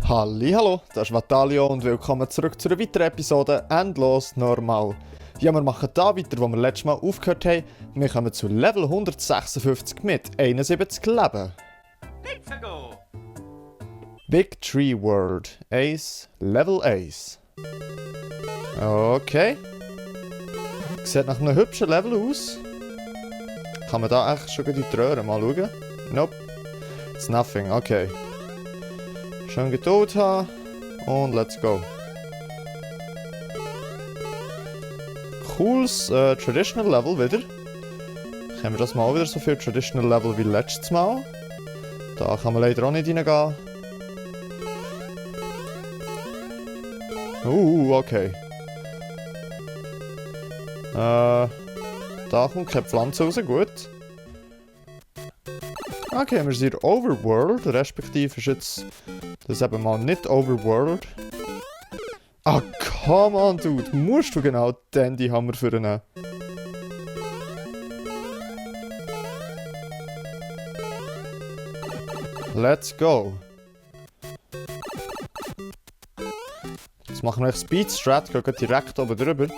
Hallo, das ist Vatalio und willkommen zurück zu einer weiteren Episode Endlos Normal. Ja, wir machen da weiter, wo wir letztes Mal aufgehört haben. Wir kommen zu Level 156 mit 71 Leben. Let's go! Big Tree World, Ace, Level Ace. Okay. Sieht nach einem hübschen Level aus. Kann man da echt schon in die Röhre mal schauen? Nope. It's nothing, okay. Schön Geduld haben und let's go. Cooles Traditional Level wieder. Haben wir das mal wieder so viel Traditional Level wie letztes Mal. Da kann man leider auch nicht reingehen. Okay. Da kommt keine Pflanze raus, gut. Okay, wir sind in Overworld, respektive ist jetzt das eben mal nicht Overworld. Ah, come on, dude, musst du genau den die Hammer für nehmen? Let's go. Jetzt machen wir Speed Strat, gehen direkt oben drüber.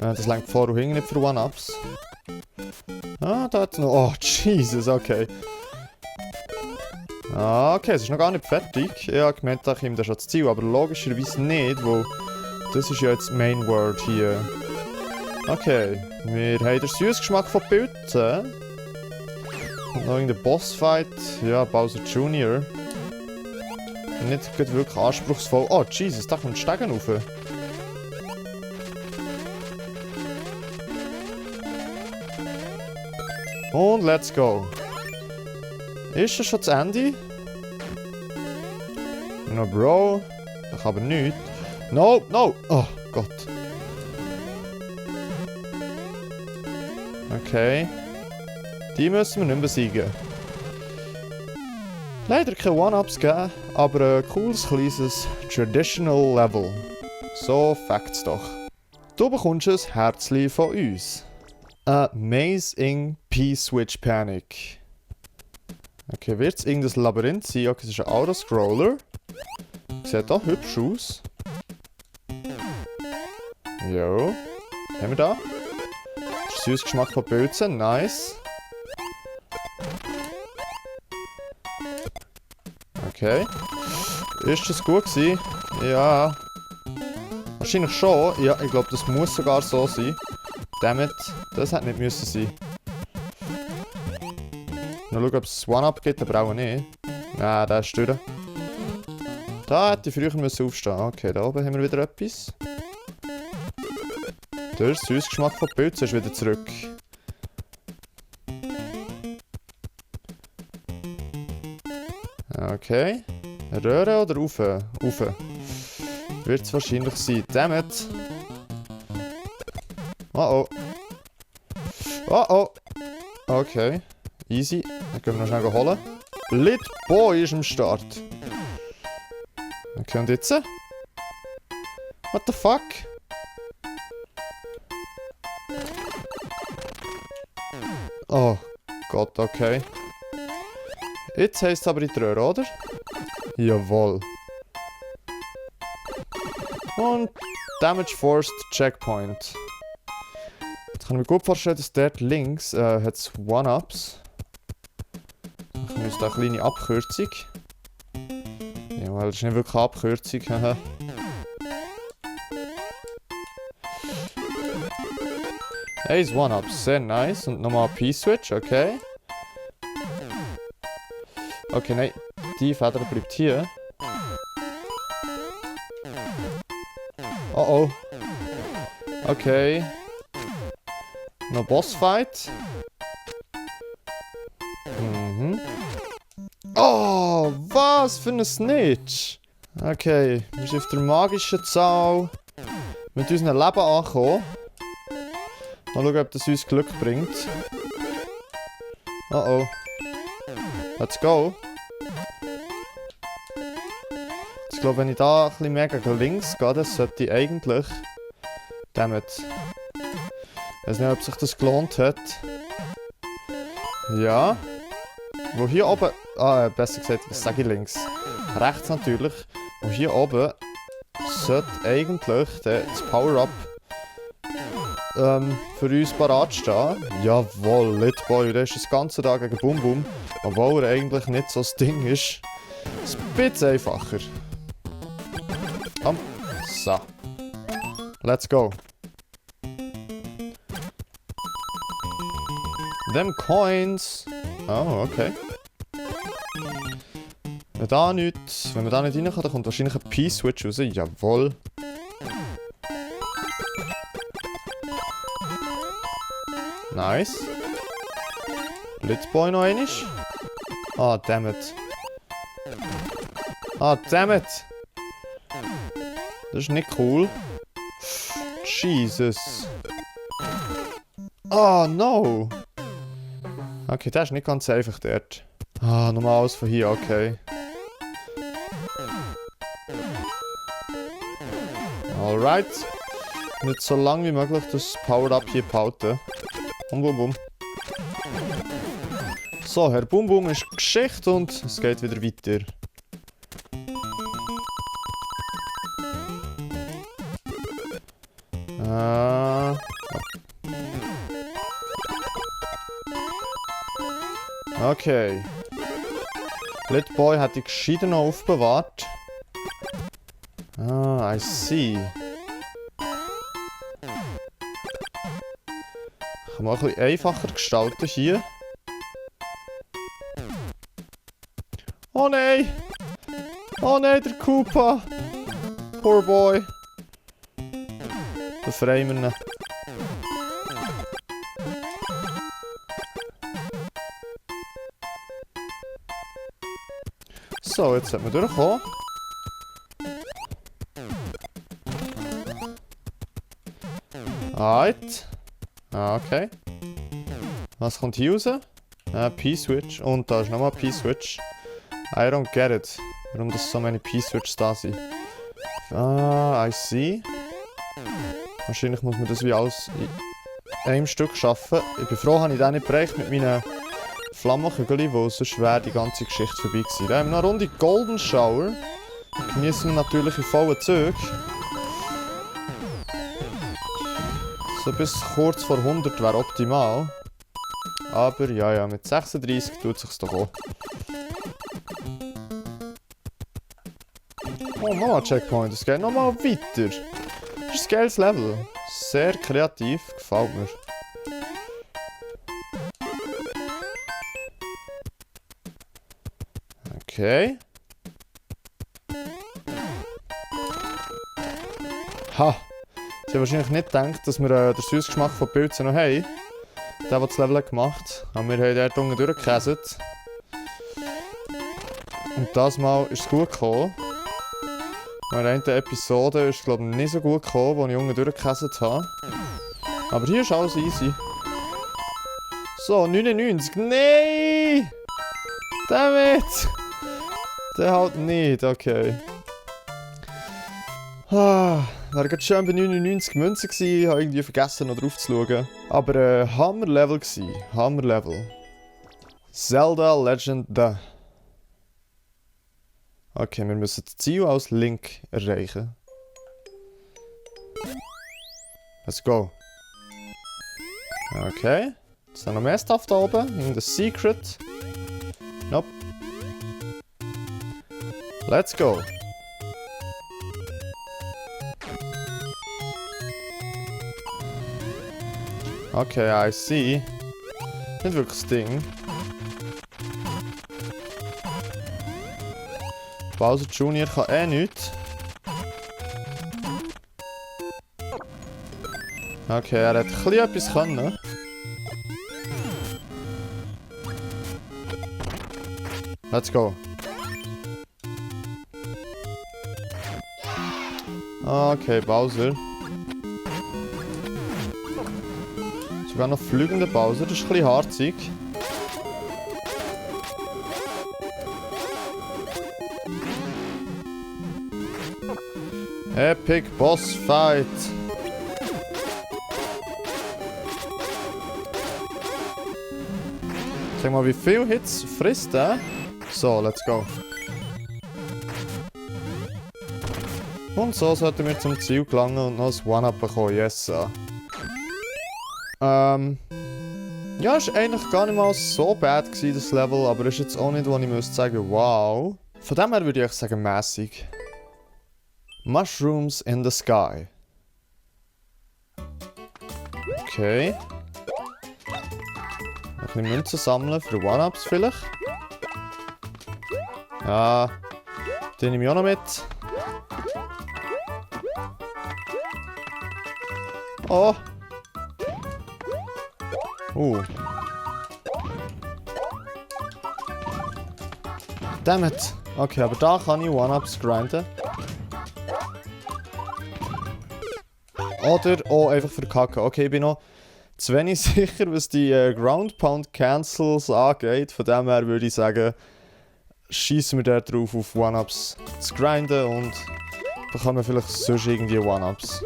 Das lenkt vor und hinten nicht für One-Ups. Ah, da hat noch. Oh, Jesus, okay. Okay, es ist noch gar nicht fertig. Ich habe gemeint, da kommt schon das Ziel, aber logischerweise nicht, weil das ist ja jetzt Main World hier. Okay, wir haben den süßen Geschmack von Pilzen. Und noch irgendein Bossfight. Ja, Bowser Jr. Nicht wirklich anspruchsvoll. Oh, Jesus, da kommt Stegen rauf. Und let's go. Ist das schon das Ende? No, Bro. Ich habe nichts. No, no! Oh Gott. Okay. Die müssen wir nicht besiegen. Leider keine One-Ups geben, aber ein cooles kleines Traditional Level. So fact's doch. Du bekommst ein Herzli von uns. Amazing P-Switch Panic. Okay, wird es irgendein Labyrinth sein? Okay, es ist ein Autoscroller. Sieht auch hübsch aus. Jo. Haben wir da? Süßes Geschmack von Pilzen, nice. Okay. Ist das gut gewesen? Ja. Wahrscheinlich schon. Ja, ich glaube, das muss sogar so sein. Dammit, das hätte nicht müssen sein. Noch schauen, ob es One-Up gibt, aber auch nicht. Nein, der ist durch. Da hätte ich früher aufstehen müssen. Okay, da oben haben wir wieder etwas. Der süße Geschmack von Pilzen ist wieder zurück. Okay. Röhre oder rauf? Rauf. Wird es wahrscheinlich sein. Dammit. Oh oh. Oh oh. Okay. Easy. Dann können wir noch schnell holen. Lit Boy ist am Start. Okay, und jetzt? What the fuck? Oh Gott, okay. Jetzt heisst es aber in die Röhre, oder? Jawohl. Und Damage Forced Checkpoint. Jetzt kann ich mir gut vorstellen, dass dort links hat es One-Ups. Ich müsste eine kleine Abkürzung. Ja, weil das ist nicht wirklich eine Abkürzung. Ace One-Up, sehr nice. Und nochmal P-Switch, okay. Okay, nein. Die Feder bleibt hier. Oh oh. Okay. Noch Bossfight. Mhm. Oh, was für ein Snitch. Okay, wir sind auf der magischen Zahl mit unseren Leben angekommen. Mal schauen, ob das uns Glück bringt. Oh oh. Let's go. Ich glaube, wenn ich da ein bisschen mehr gegen links gehe, das sollte ich eigentlich... Dammit. Ich weiß nicht, ob sich das gelohnt hat. Ja. Wo hier oben... besser gesagt, was sage ich links? Rechts natürlich. Und hier oben sollte eigentlich das Power-Up für uns parat stehen. Jawohl, Litboy, der ist das ganze Tag gegen Bum Bum. Obwohl er eigentlich nicht so das Ding ist. Ein bisschen einfacher. Komm. So. Let's go. Them Coins. Oh, okay. Wenn man da nicht rein kann, dann kommt wahrscheinlich ein P-Switch raus. Jawohl. Nice. Blitzboy noch einmal. Ah, dammit. Ah, dammit. Das ist nicht cool. Jesus. Oh, no. Okay, das ist nicht ganz einfach dort. Ah, nochmal alles von hier, okay. Alright. Nicht so lange wie möglich das Power-Up hier behalten. Bum Bum Bum. So, Herr Bum Bum ist Geschichte und es geht wieder weiter. Okay. Litboy hat die gescheiter noch aufbewahrt. Ah, I see. Kann man ein bisschen einfacher gestalten hier. Oh nein! Oh nein, der Koopa! Poor boy. Befreien wir ihn. So, jetzt sollten wir durchkommen. Right. Ah, okay. Was kommt hier raus? P-Switch. Und da ist nochmal P-Switch. I don't get it. Warum das so viele P-Switches da sind. Ah, I see. Wahrscheinlich muss man das wie alles in einem Stück schaffen. Ich bin froh, dass ich den nicht bereicht mit meinen Flammenkügeln, wo sonst wäre die ganze Geschichte vorbei gewesen. Da haben wir noch eine Runde Golden Shower. Genießen wir natürlich in vollen Zügen. So bis kurz vor 100 wäre optimal. Aber ja, mit 36 tut es sich doch auch. Oh, nochmal Checkpoint. Es geht nochmal weiter. Das ist ein geiles Level. Sehr kreativ. Gefällt mir. Okay. Ha! Sie haben wahrscheinlich nicht gedacht, dass wir den Süßgeschmack von Pilzen noch haben. Der das Level gemacht hat. Aber wir haben dort unten durchgekäset. Und das Mal ist es gut gekommen. In der einen Episode ist es glaube ich nicht so gut gekommen, wo ich unten durchgekäset habe. Aber hier ist alles easy. So, 99. Nein! Damit! Der halt nicht, okay. Wäre gerade schön bei 99 Münzen gewesen, habe irgendwie vergessen noch drauf zu schauen. Aber Hammer-Level gewesen, Hammer-Level. Zelda Legend da. Okay, wir müssen das Ziel als Link erreichen. Let's go. Okay. Ist da noch mehr Stuff da oben? Irgendein Secret? Nope. Let's go. Okay, I see. Nicht wirklich das Ding. Bowser Jr. kann nichts. Okay, er hat etwas können. Let's go. Okay, Bowser. Sogar noch fliegender Bowser, das ist ein bisschen harzig. Epic Boss Fight. Sag mal, wie viel Hits frisst der? So, let's go. Und so sollten wir zum Ziel gelangen und noch ein One-Up bekommen. Yes. Ja, ist eigentlich gar nicht mal so bad gewesen, das Level, aber ist jetzt auch nicht, wo ich müsste sagen, wow. Von dem her würde ich sagen, mäßig. Mushrooms in the sky. Okay. Ein bisschen Münzen sammeln für One-Ups vielleicht. Ja, den nehme ich auch noch mit. Oh. Dammit. Okay, aber da kann ich One-Ups grinden. Oder auch einfach verkacken. Okay, ich bin noch zu wenig sicher, was die Ground Pound Cancels angeht. Von dem her würde ich sagen, schießen wir da drauf, auf One-Ups zu grinden und bekommen vielleicht sonst irgendwie One-Ups.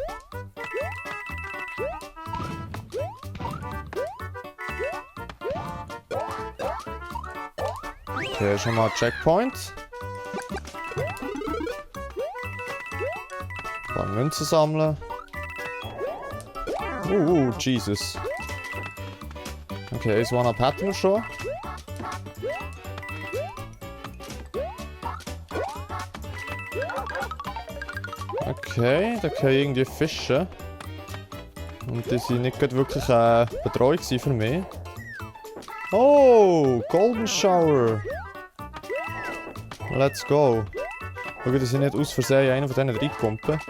Okay, schon mal Checkpoint. Ein paar Münzen sammeln. Jesus. Okay, das One-Up hatten wir schon. Okay, da können irgendwie Fische. Und die sind nicht wirklich Betreuung für mich. Oh, Golden Shower. Let's go. Schau, dass ich nicht aus Versehen einen von denen reinpumpen.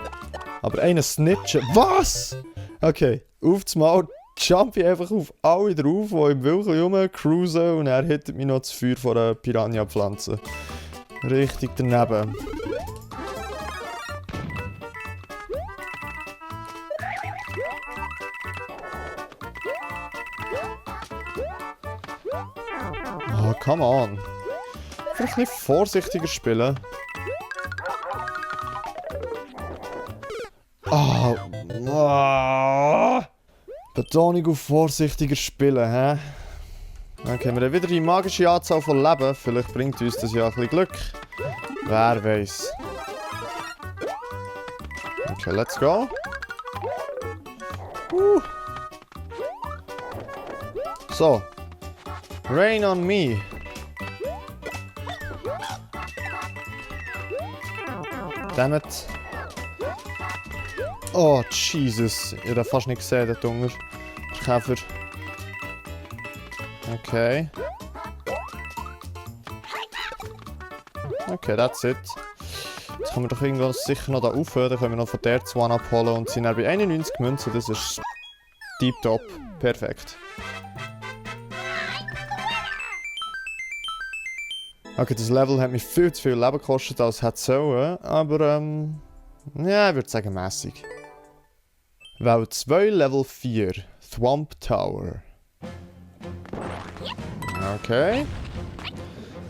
Aber einen snitchen. Was? Okay, auf das Mal jump ich einfach auf alle drauf, die im Wildchen rumcruisen und er hittet mich noch das Feuer von einer Piranha-Pflanze. Richtig daneben. Oh, come on. Vielleicht ein bisschen vorsichtiger spielen. Betonung auf vorsichtiger spielen, hä? Okay, wir haben wieder die magische Anzahl von Leben. Vielleicht bringt uns das ja ein bisschen Glück. Wer weiß. Okay, let's go. So. Rain on me. Damn it. Oh, Jesus. Ich habe fast nicht gesehen, der Dunger. Der Käfer. Okay. Okay, that's it. Jetzt können wir doch irgendwann sicher noch da aufhören. Dann können wir noch von der 2 abholen und sind dann bei 91 Münzen. Das ist deep top. Perfekt. Okay, das Level hat mich viel zu viel Leben gekostet, als es hätte sollen. Aber, ja, ich würde sagen mäßig. Welt 2, Level 4. Thwomp Tower. Okay.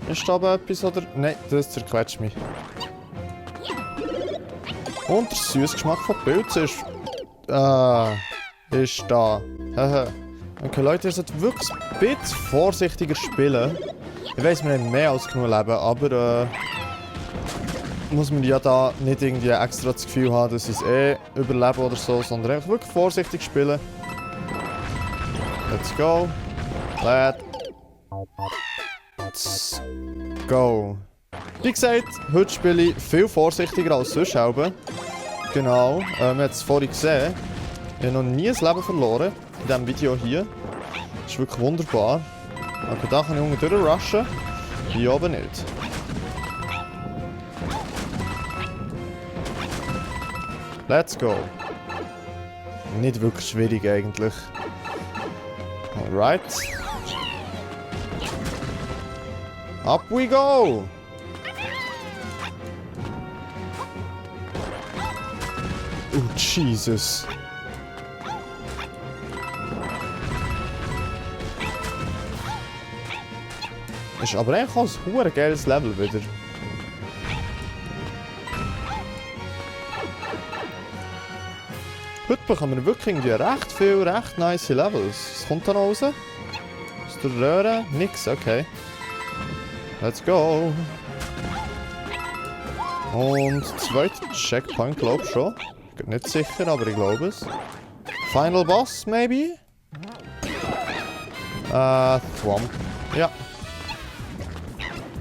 Ist da aber etwas oder... Nein, das zerquetscht mich. Und der Süßgeschmack von Pilzen ist... ist da. Okay, Leute, ihr solltet wirklich ein bisschen vorsichtiger spielen. Ich weiss, wir haben mehr als genug Leben, aber muss man ja da nicht irgendwie extra das Gefühl haben, dass ich es überlebe oder so, sondern einfach wirklich vorsichtig spielen. Let's go. Let's go. Wie gesagt, heute spiele ich viel vorsichtiger als sonst. Genau, wir haben es vorhin gesehen. Ich habe noch nie ein Leben verloren in diesem Video hier. Das ist wirklich wunderbar. Okay, da kann ich unten durchrushen. Hier oben nicht. Let's go. Nicht wirklich schwierig eigentlich. Alright. Up we go! Oh, Jesus. Ist aber eigentlich auch ein verdammt geiles Level wieder. Heute bekommen wir wirklich irgendwie recht viel, recht nice Levels. Was kommt da noch raus? Aus der Röhre? Nix, okay. Let's go. Und zweiter Checkpoint, glaube ich schon. Bin nicht sicher, aber ich glaube es. Final Boss, maybe? Thwomp. Ja.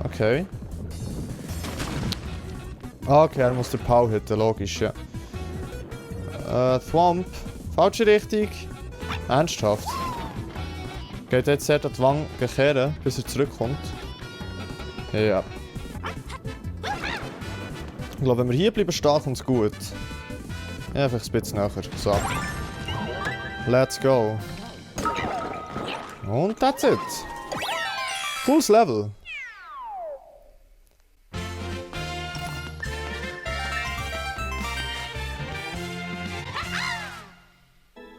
Okay. Okay, er muss den Pau hitten, logisch, ja. Thwomp. Falsche Richtung. Ernsthaft. Geht jetzt sehr an die Wange kehren, bis er zurückkommt. Ja. Ich glaube, wenn wir hier bleiben stehen, kommt es gut. Ja, vielleicht ein bisschen näher. So. Let's go. Und that's it. Cooles Level.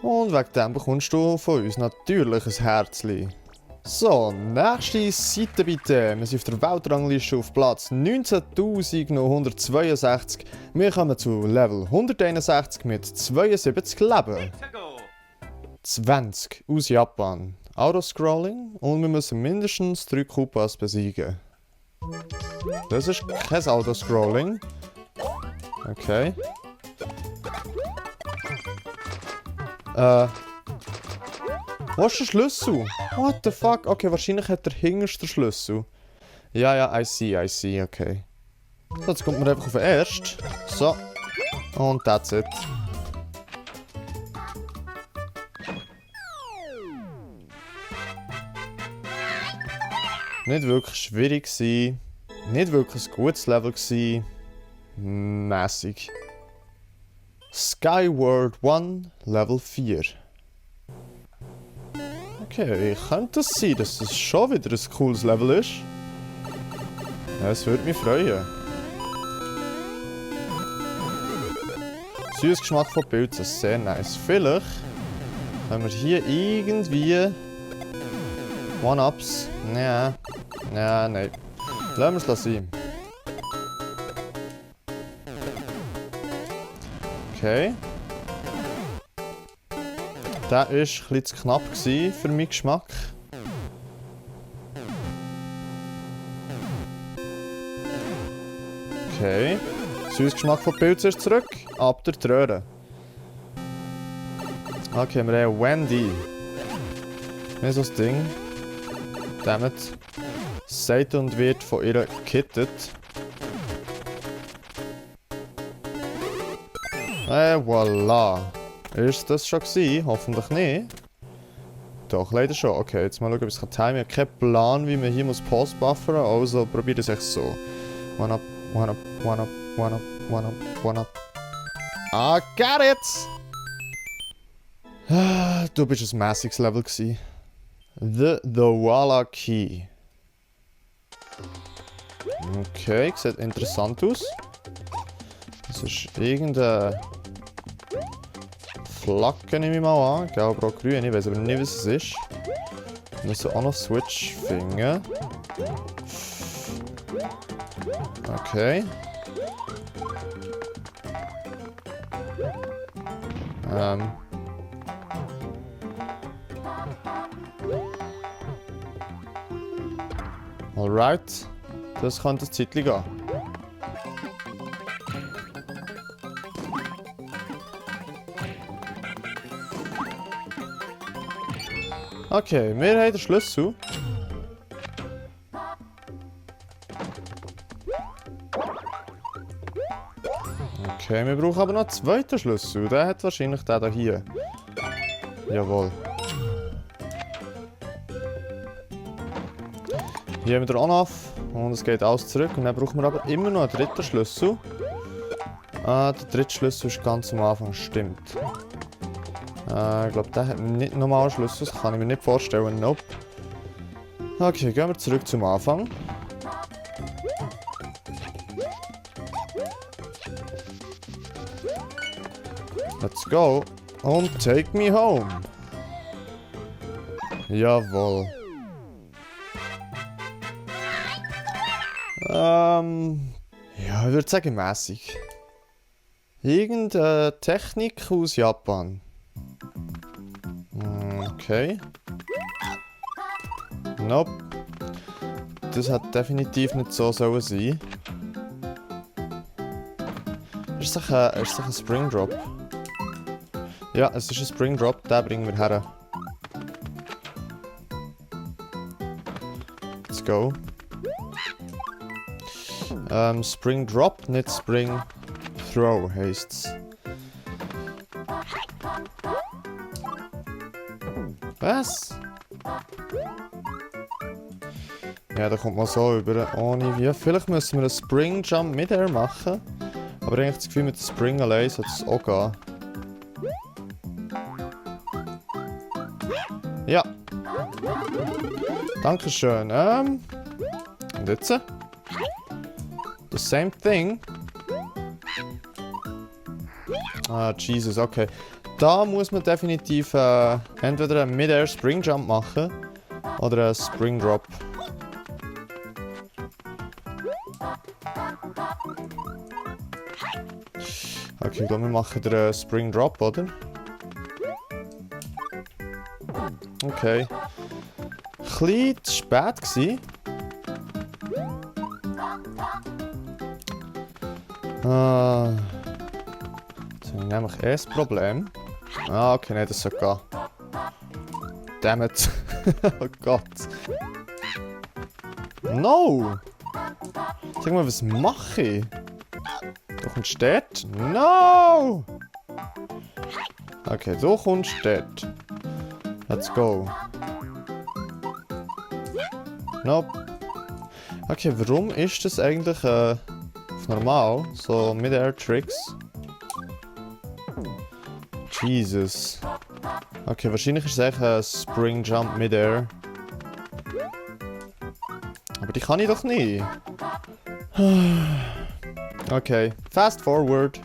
Und wegen dem bekommst du von uns natürlich ein Herzli. So, nächste Seite bitte. Wir sind auf der Weltrangliste auf Platz 19.962. Wir kommen zu Level 161 mit 72 Leben. 20 aus Japan. Autoscrolling und wir müssen mindestens 3 Koopas besiegen. Das ist kein Autoscrolling. Okay. Wo ist der Schlüssel? What the fuck? Okay, wahrscheinlich hat der hinterste Schlüssel. Ja, I see, okay. So, jetzt kommt man einfach auf den ersten. So. Und that's it. Nicht wirklich schwierig gewesen. Nicht wirklich ein gutes Level gewesen. Mäßig. Skyward 1, Level 4. Okay, könnte es sein, dass das schon wieder ein cooles Level ist? Ja, es würde mich freuen. Süßer Geschmack von Pilzen, sehr nice. Vielleicht haben wir hier irgendwie One-Ups. Nein. Nein. Lassen wir es sein. Okay. Der war etwas zu knapp für meinen Geschmack. Okay. Süßer Geschmack von Pilzen ist zurück. Ab der Tröhre. Okay, wir haben Wendy. Nicht so das Ding. Damit. Sagt und wird von ihr gekittet. Voilà. Ist das schon gewesen? Hoffentlich nicht. Doch, leider schon. Okay, jetzt mal schauen, ob ich es timen kann. Ich habe keinen Plan, wie man hier Post buffern muss. Also probiere es echt so. One up. I got it! Du bist ein mäßiges Level gewesen. The Walla Key. Okay, sieht interessant aus. Das ist irgendeine Flagge, nehme ich mal an. Gelb, rot, grün. Ich weiß aber nicht, was es ist. Wir müssen auch noch Switch finden. Okay. Alright. Das könnte ein Zeitchen gehen. Okay, wir haben den Schlüssel. Okay, wir brauchen aber noch einen zweiten Schlüssel. Der hat wahrscheinlich den hier. Jawohl. Hier haben wir den On-Off und es geht alles zurück. Und dann brauchen wir aber immer noch einen dritten Schlüssel. Der dritte Schlüssel ist ganz am Anfang, stimmt. Ich glaube, der hat nicht normalen Schlüssel, das kann ich mir nicht vorstellen. Nope. Okay, gehen wir zurück zum Anfang. Let's go. Und take me home. Jawohl. Ja, ich würde sagen mäßig. Irgendeine Technik aus Japan. Okay. Nope. Das hat definitiv nicht so sollen sein. Ist es ein Spring Drop? Ja, es ist ein Spring Drop, den bringen wir her. Let's go. Spring Drop, nicht Spring Throw heisst's. Was? Ja, da kommt man so über, ohne wie. Vielleicht müssen wir einen Spring Jump mit Air machen. Aber eigentlich das Gefühl, mit dem Spring allein sollte es auch gehen. Ja. Dankeschön. Und jetzt? The same thing. Ah, Jesus, okay. Da muss man definitiv entweder einen Mid-Air Spring Jump machen oder einen Spring Drop. Okay, ich glaube, wir machen den Spring Drop, oder? Okay. Ein bisschen zu spät gewesen. Jetzt habe ich nämlich ein Problem. Ah, okay, nein, das soll gehen. Damn it. Oh Gott. No! Sag mal, was mache ich? Du kommst dort? No! Okay, du kommst dort. Let's go. Nope. Okay, warum ist das eigentlich auf normal? So Mid-Air-Tricks? Jesus. Okay, wahrscheinlich ist es eigentlich ein Spring Jump Mid-Air. Aber die kann ich doch nicht. Okay, fast forward.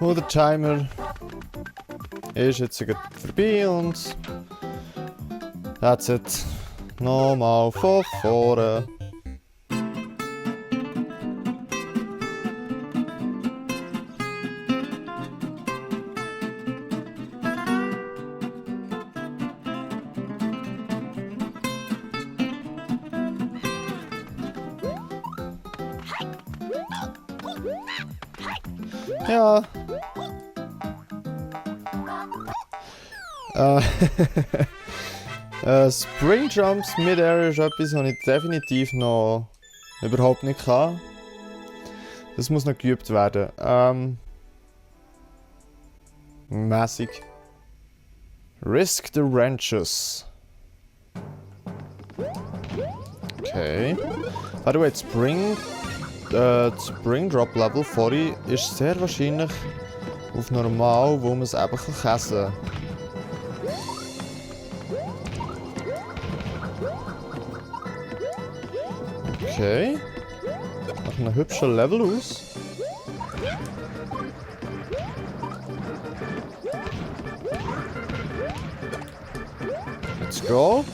Und der Timer ist jetzt vorbei und that's it. Nochmal von vorne. Ja. Spring Jumps Mid-Air ist etwas, was ich definitiv noch überhaupt nicht kann. Das muss noch geübt werden. Mäßig. Risk the Wrenches. Okay. By the way, Spring Drop Level 40 ist sehr wahrscheinlich auf normal, wo man es eben käsen kann. Okay. Macht einen hübschen Level aus. Let's go.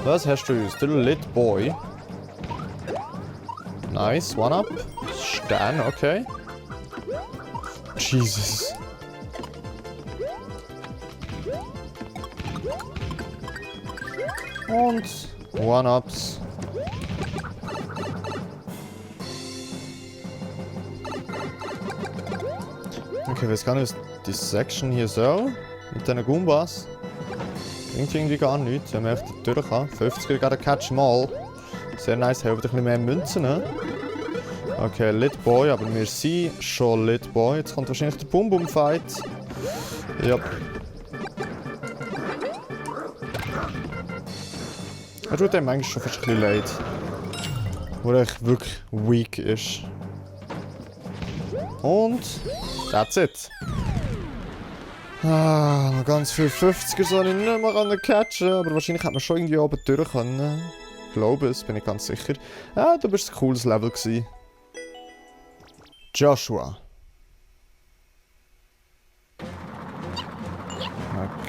Was hast du uns? Der Lit Boy. Nice, one up. Stern, okay. Jesus. Und One-Ups. Okay, ich weiß gar nicht, was die Section hier soll. Mit diesen Goombas. Klingt irgendwie gar nichts, wenn man echt durch kann. 50er gerade Catch Mal. Sehr nice, haben wir ein bisschen mehr Münzen. Ne? Okay, Lit Boy, aber wir sind schon Lit Boy. Jetzt kommt wahrscheinlich der Boom Boom Fight. Ja. Er tut einem eigentlich schon fast ein bisschen leid. Wo er echt wirklich weak ist. Und that's it. Ah, noch ganz viele 50er soll ich nicht mehr catchen, aber wahrscheinlich hätte man schon irgendwie oben durch können. Ich glaube es, bin ich ganz sicher. Ah, du bist ein cooles Level gewesen.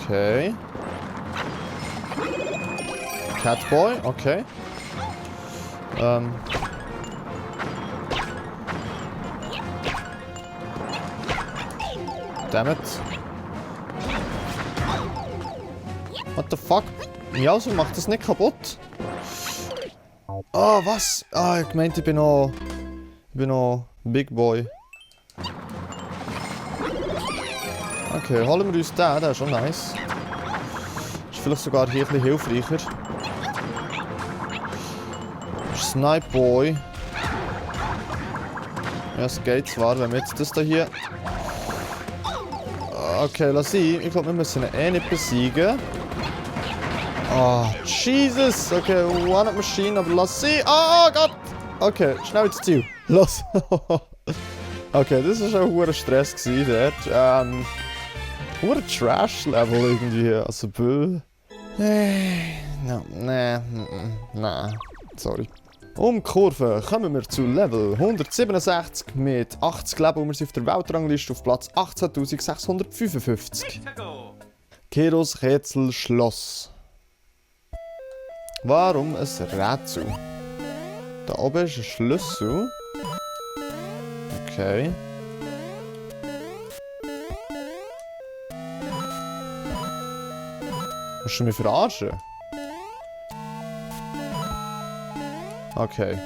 Okay. Catboy, okay. Damn it. What the fuck? Miauso macht das nicht kaputt. Ah, was? Ah, ich meinte, ich bin noch Big Boy. Okay, holen wir uns den, der ist schon nice. Ist vielleicht sogar hier ein bisschen hilfreicher. Snipe Boy. Ja, es geht zwar, wenn wir jetzt das hier... Okay, lass ihn. Ich glaube, wir müssen ihn eh nicht besiegen. Oh, Jesus! Okay, One-Up-Machine, aber lass sie. Oh Gott! Okay, schnell ins Ziel. Los! Okay, das war schon ein hoher Stress dort. Hoher Trash-Level irgendwie. Also, bö. Nein. Sorry. Um die Kurve kommen wir zu Level 167 mit 80 Leben und wir sind auf der Weltrangliste auf Platz 18.655. Keros Rätsel Schloss. Warum ein Rätsel? Da oben ist ein Schlüssel. Okay. Musst du mich verarschen? Okay.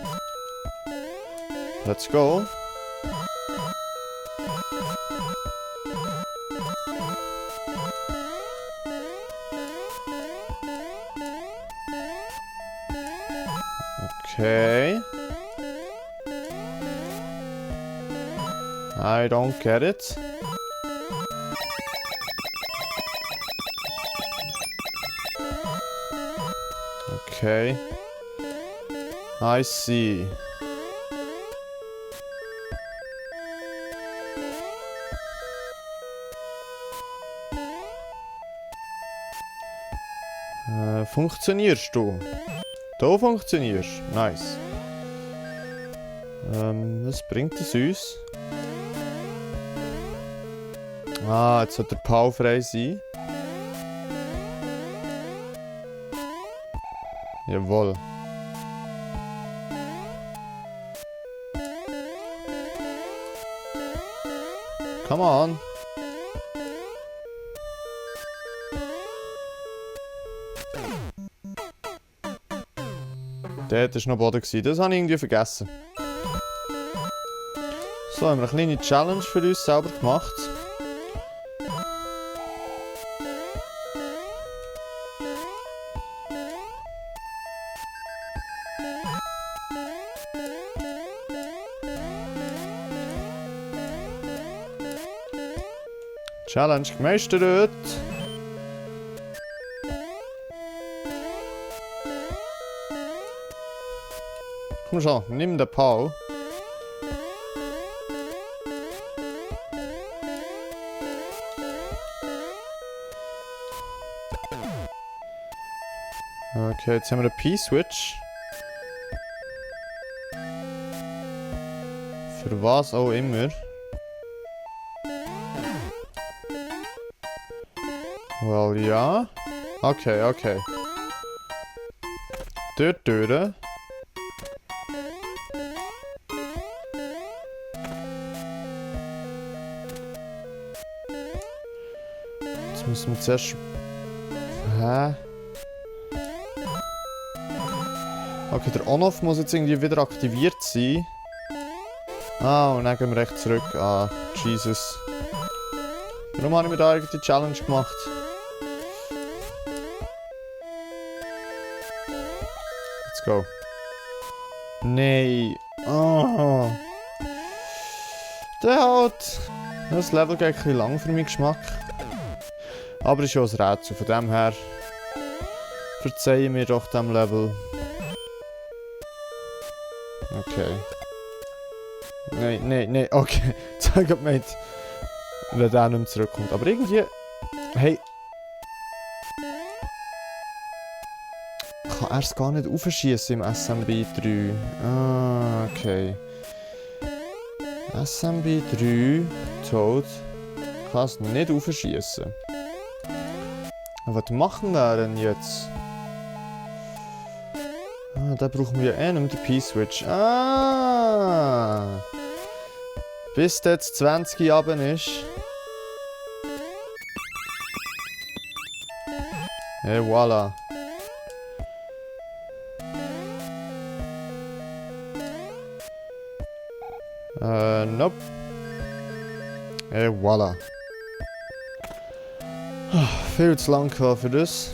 Let's go. Okay. I don't get it. Okay. I see. Funktionierst du? Du funktionierst. Nice. Was bringt es uns? Ah, jetzt sollte der Pau frei sein. Jawohl. Come on. Dort war noch Boden. Das habe ich irgendwie vergessen. So, haben wir eine kleine Challenge für uns selber gemacht. Challenge gemeistert. Komm schon, nimm den Pau. Okay, jetzt haben wir einen P-Switch. Für was auch immer. Well, ja. Okay. Dort durch. Jetzt müssen wir zuerst... Hä? Okay, der On-Off muss jetzt irgendwie wieder aktiviert sein. Ah, und dann gehen wir recht zurück. Ah, Jesus. Warum habe ich mir da eigentlich die Challenge gemacht? Let's go. Nein. Oh. Der hat... Das Level geht ein bisschen lang für meinen Geschmack. Aber ist ja ein Rätsel. Von dem her... Verzeihen mir doch dem Level. Okay. Nein, okay. Jetzt habe ich gemeint, wenn der nicht mehr zurückkommt. Aber irgendwie... Hey... Ich kann erst gar nicht aufschießen im SMB 3. Ah, okay. SMB 3... Toad... Ich kann es nicht aufschießen. Was machen wir denn jetzt? Ah, da brauchen wir einen um den P-Switch. Ah! Bis der jetzt 20 runter ist. Et voilà. Nope. Et voilà. Viel zu lang für das.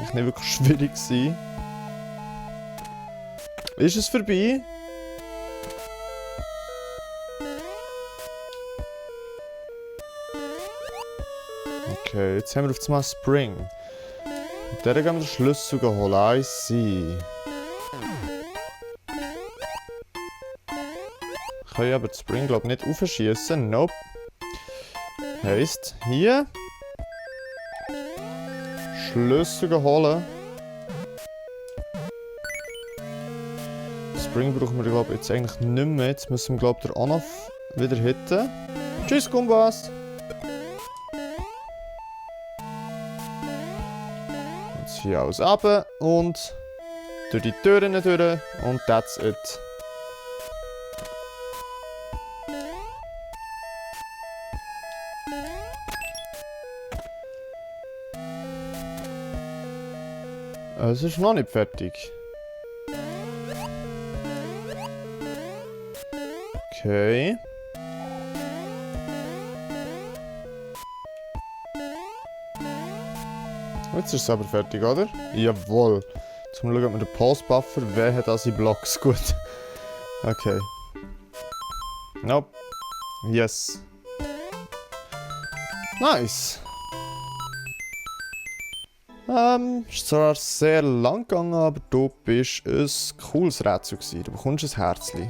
Ist nicht wirklich schwierig gewesen. Ist es vorbei? Okay, jetzt haben wir auf das Mal Spring. Und dann gehen wir den Schlüssel holen. I see. Ich kann aber das Spring, glaube ich, nicht aufschießen. Nope. Heisst, hier. Schlüssel holen. Spring brauchen wir, glaube ich, jetzt eigentlich nicht mehr. Jetzt müssen wir, glaube ich, den On-Off wieder hitten. Tschüss, Gumbas! Jetzt hier alles runter und durch die Türen durch und that's it. Es ist noch nicht fertig. Okay. Jetzt ist es aber fertig, oder? Jawohl. Jetzt mal schauen, ob wir den Pulse-Buffer, wer hat also Blocks? Gut. Okay. Nope. Yes. Nice. Ist zwar sehr lang gegangen, aber du bist ein cooles Rätsel gewesen. Du bekommst ein Herzchen.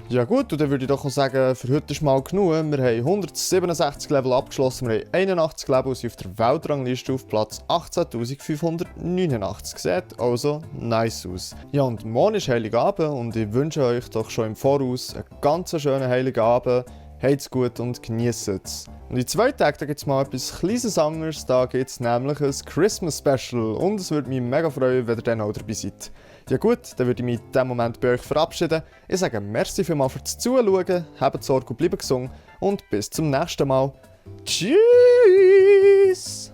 Ja gut, und dann würde ich doch auch sagen, für heute ist mal genug. Wir haben 167 Level abgeschlossen, wir haben 81 Level und sind auf der Weltrangliste auf Platz 18.589. Sieht also nice aus. Ja, und morgen ist Heiligabend und ich wünsche euch doch schon im Voraus einen ganz schönen Heiligabend. Habt's gut und genießt es. Und in 2 Tagen gibt es mal etwas kleines anderes. Da gibt es nämlich ein Christmas Special. Und es würde mich mega freuen, wenn ihr dann auch dabei seid. Ja gut, dann würde ich mich in diesem Moment bei euch verabschieden. Ich sage merci vielmals fürs Zuschauen, habt Sorge und bleibt gesund. Und bis zum nächsten Mal. Tschüss!